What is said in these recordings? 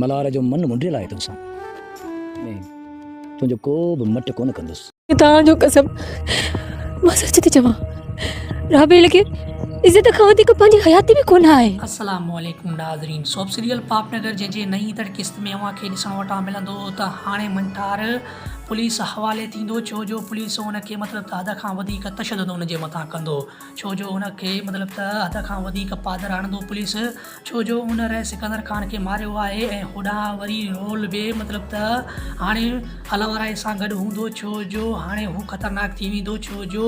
ملهار جو من منڊيل آهي توسان ۽ تنهنجو ڪو به مٽ ڪونه ڪندس. توهان جو قسم مان سچ ٿي چوان رابيل کي عزت کان وڌيڪ پنهنجي حياتي به ڪونه آهي. السلام عليڪم ناظرين سوپ سيريل پاپ نگر جنهن جي نئين ايندڙ قسط ۾ اوهان کي ڏسڻ وٽان ملندو ته هاڻي منٺار پوليس حوالي ٿيندو ڇو جو پوليس ان کي مطلب ته حد کان وڌيڪ تشدد ان جي مٿان ڪندو ڇو جو ان کي مطلب ته حد کان وڌيڪ پادر هڻندو پوليس ڇو جو ان رح سڪندر خان کي ماريو آهي ۽ هوڏانهن وري رول به مطلب ته هاڻي الورائي سان گڏ هوندو ڇو جو هاڻي هو خطرناڪ ٿي ويندو ڇو جو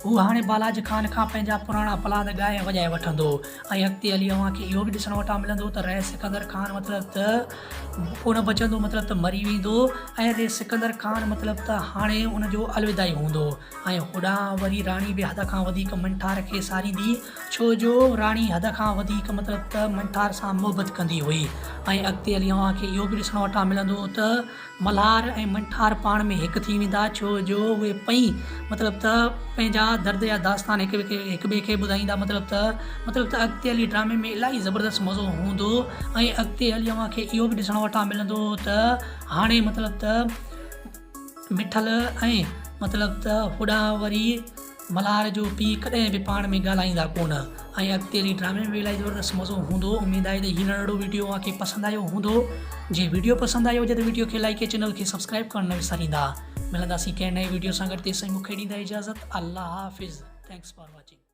هو هاڻي بالاچ خان کان پنهنجا پراڻا پلاند ڳائي ۽ وڄائي وٺندو ۽ اڳتي هلي اوهان کي اهو به ڏسڻ وٽان ملندو ته رح سڪندر خان مطلب ته ڪونه بچندو مطلب ته مري ويندو ۽ رح سڪندر خان مطلب ته هاڻي ان جو الوداعي هوندو ۽ هوڏانهن وري راڻي به حد کان وڌيڪ منٺار کي ساريندي، ڇو جو راڻي حد کان وڌيڪ مطلب ته منٺار سان محبت ڪندي هئي ۽ اڳتي هلي اوهان کي اهو به ڏسڻ وٽان ملندو ته ملهار ۽ منٺار پاڻ ۾ هڪ ٿي ويندا، ڇو جو اهي پئي مطلب ته پنهنجا درد جا داستان هڪ هڪ ٻئي کي ٻڌائيندا مطلب ته مطلب ته اڳتي هلي ڊرامي ۾ الاهي زبردست مزو هوندو ۽ اڳتي هلي اوهان کي اهو به ڏسڻ وٽان ملندو ته هاڻي مطلب ته. مٺل ۽ مطلب ته هوڏانهن وري ملهار جو پيء ڪڏهن به پاڻ ۾ ڳالهائيندا ڪونه ۽ اڳتي هلي ڊرامي ۾ به الائي زبردست مزو هوندو اميد آهي ته هي ننڍڙو وڊيو اوهان کي پسند آيو هوندو جي وڊيو پسند آيو هجي ته وڊيو کي لائيڪ ۽ چينل کي سبسڪرائب ڪرڻ نه وساريندا ملنداسين ڪنهن نئين وڊيو سان گڏ تيسين مون کي ڏيندا اجازت الله حافظ thanks for watching.